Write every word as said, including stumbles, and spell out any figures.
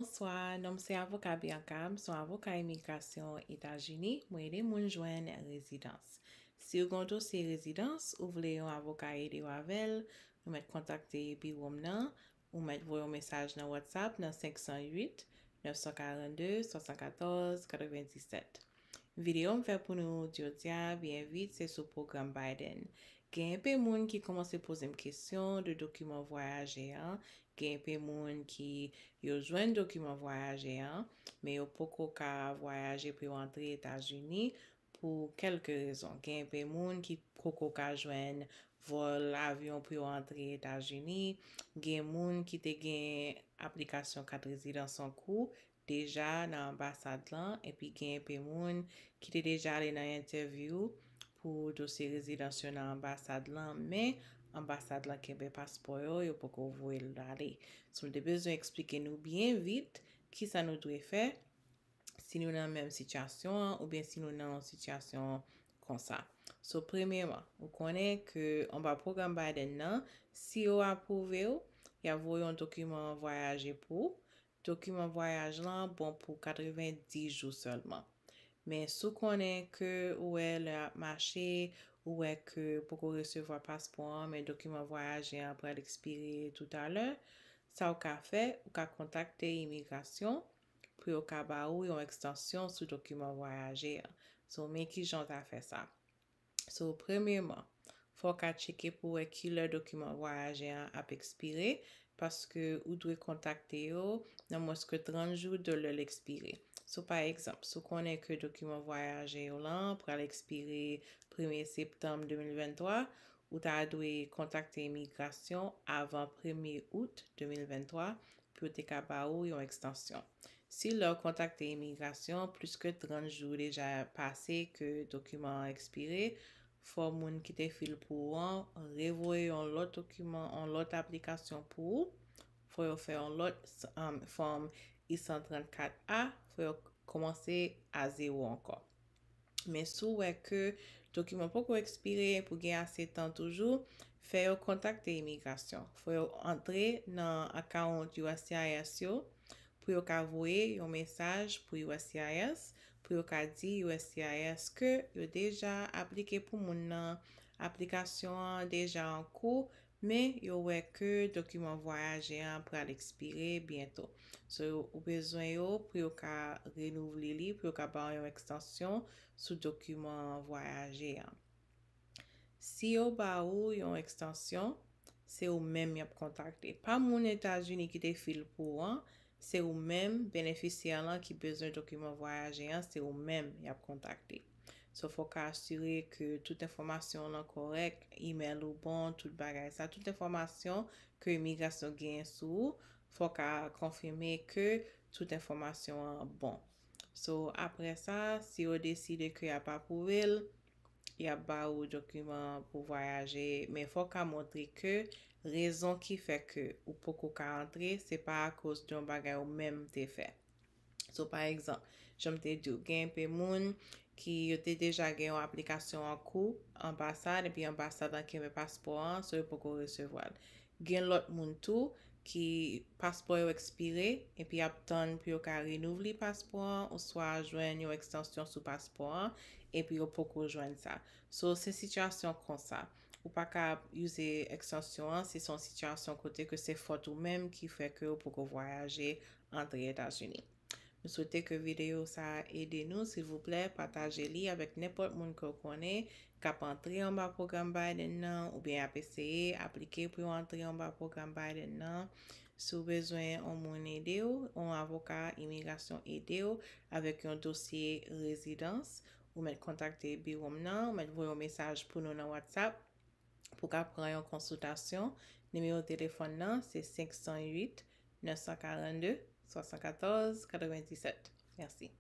Bonswa, non m se avoka Bianca, m se yon avoka imigrasyon Etazini, mwen ede moun jwenn rezidans. Si w gen yon dosye rezidans, ou vle yon avoka ede w avè l, ou mèt kontakte biwo m nan, ou mèt voye yon mesaj nan WhatsApp nan senk san uit, nèf san karannde, swasannkatòz, katrevenndisèt. Videyo m fè pou nou jodi a byen vit se sou pwogram Biden. Gen enpe moun ki kòmanse poze m kesyon de dokiman vwayaje an. Gen enpe moun ki yo jwenn dokiman vwayaje an, men yo poko ka vwayaje pou yo antre Etazini pou kèlke rezon. Gen enpe moun ki poko ka jwenn vòl avyon pou yo antre Etazini. Gen moun ki te gen aplikasyon kat rezidans an kou deja nan anbasad lan, epi gen enpe moun ki te deja ale nan entèvyou pou dosye rezidans yo nan anbasad lan, men anbasad lan kenbe paspò yo, yo poko voye l ale. So, m te bezwen eksplike nou byen vit kisa nou dwe fè si nou nan menm sitiyasyon an oubyen si nou nan yon sitiyasyon konsa. So, premyèman, ou konnen ke anba pwogram Biden nan, si yo apwouve w, y ap voye yon dokiman vwayaje pou ou. Dokiman vwayaj lan bon pou katrevenndis jou sèlman. Men si w konnen ke ou wè lè ap mache, ou wè ke poko resevwa paspò an, men dokiman vwayaje an pral ekspire toutalè, sa w ka fè, ou ka kontakte imigrasyon pou yo ka ba ou yon ekstansyon sou dokiman vwayaje an. So, men kijan w ta fè sa. So, premyèman, fò w ka tcheke pou wè kilè dokiman vwayaje an ap ekspire, paske ou dwe kontakte yo nan mwens ke trant jou de lè l ekspire. So, pa egzanp, si w konnen ke dokiman vwayaje w lan pral ekspire premye septanm de mil venntwa, ou ta dwe kontakte imigrasyon avan premye out de mil venntwa pou yo te ka ba ou yon ekstansyon. Si lè w kontakte imigrasyon, plis ke trant jou deja pase ke dokiman an ekspire, fò moun ki te fil pou ou an revoye yon lòt dokiman, yon lòt aplikasyon pou ou. Fò yo fè yon lòt, um, fòm I san trannkat A, fò yo kòmanse a zewo ankò. Men si w wè ke dokiman poko ekspire, pou gen ase tan toujou, fè yo kontakte imigrasyon. Fò yo antre nan akawont U S C I S yo pou yo ka voye yon mesaj pou U S C I S, pou yo ka di U S C I S ke yo deja aplike pou moun nan, aplikasyon an deja an kou, men yo wè ke dokiman vwayaje an pral ekspire byento. So, ou bezwen yo pou yo ka renouvle li, pou yo ka ba w yon ekstansyon sou dokiman vwayaje an. Si yo ba ou yon ekstansyon, se ou menm y ap kontakte. Pa moun Etazini ki te fil pou ou an, se ou menm, benefisyè lan ki bezwen dokiman vwayaje an, se ou menm y ap kontakte. So, fò w ka asire ke tout enfòmasyon w lan kòrèk, imèl ou bon, tout bagay sa, tout enfòmasyon ke imigrasyon genyen sou ou, fò w ka konfime ke tout enfòmasyon an bon. So, apre sa, si yo deside ke y ap apwouve l, y ap ba ou dokiman pou vwayaje, men fò w ka montre ke rezon ki fè ke ou poko ka antre, se pa akoz de yon bagay ou menm te fè. So, pa egzanp, jan m te di w, gen enpe moun ki yo te deja gen yon aplikasyon an kou anbasad, epi anbasad lan kenbe paspò an, so yo poko resevwa l. Gen lòt moun tou ki paspò yo ekspire, epi y ap tann pou yo ka renouvle paspò an, oswa jwenn yon ekstansyon sou paspò an, epi yo poko jwenn sa. So, se sitiyasyon konsa. Ou pa ka ap ize ekstansyon an si se yon sitiyasyon kote ke se fòt ou menm ki fè ke ou poko vwayaje antre Etazini. M swete ke videyo sa a ede nou. Silvouplè, pataje li avèk nenpòt moun ke w konnen k ap antre anba pwogram Biden nan oubyen ap eseye aplike pou yo antre anba pwogram Biden nan. Si w bezwen yon moun ede w, yon avoka imigrasyon ede w avèk yon dosye rezidans, ou mèt kontakte biwo m nan, ou mèt voye yon mesaj pou nou nan WhatsApp pou w ka pran yon konsiltasyon. Nimewo telefòn nan se senk san uit, nèf san karannde, swasannkatòz, katrevenndisèt. Mèsi.